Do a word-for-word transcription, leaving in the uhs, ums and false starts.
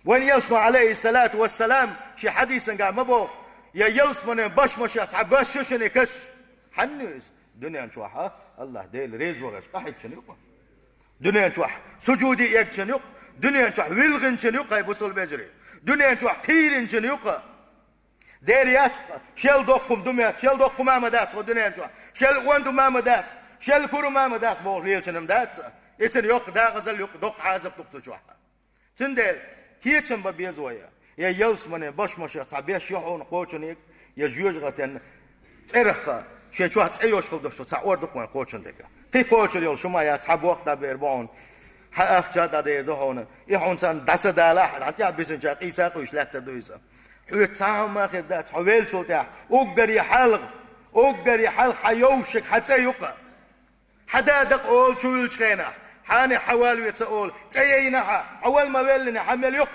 Вайн Элчано, Ӏалайхи ссалату вассалам, шен хьадисангахь ма боху: «Я ялсаманин башмашех цхьа баш ю шуна каш». Хьанна ю иза? Дуьнен чохь, а, АллахӀ Дела реза вахарш къахьегначун юкъа. Дуьнен чохь суджуде эгначун юкъа. Дуьнен чохь вилгӀанчун юкъа, хӀай бусалба вежарий. Дуьнен чохь кхийринчун юкъа. Дера яц-кха, шел доккхум ду моьтту, шел доккхум а ма дац хӀокху дуьнен чохь, шел онда ма дац, шел курам а ма дац бохуш лелачун-м дац. Иза йоккха дакъазалла юкъа, доккха Ӏазап ду-кх цу чохь. Цундела кечам бан беза вай. Я ялсаманин башмашех цхьа беш ю хьуна кхочуниг, я жоьжахатин цӀерах шен чохь цӀе йолуш хила долуш цхьа ор ду-кх вайн кхочун дерг. Кхин кхочур йолу шу ма яц, хьан бох дӀабер бу хьуна, хьан ахча дӀадер ду хьуна, и хьуна царна дӀа ца далахь, хьан тӀехь бисинчара къийса а къуьйсуш лаьттар ду иза. Хьоьца цхьа хӀума хир дац, хьо веллачул тӀаьхьа уггаре хьалха, уггаре хьалха хьан йовшаг хьан цӀе ю-кха. Хьан да дакъа олу чу вуьллучу хенахь, хьанехь хьан вала ве ца олу, цӀе яйна хьан, хьо вала ма веллине, хьан мел ю-кх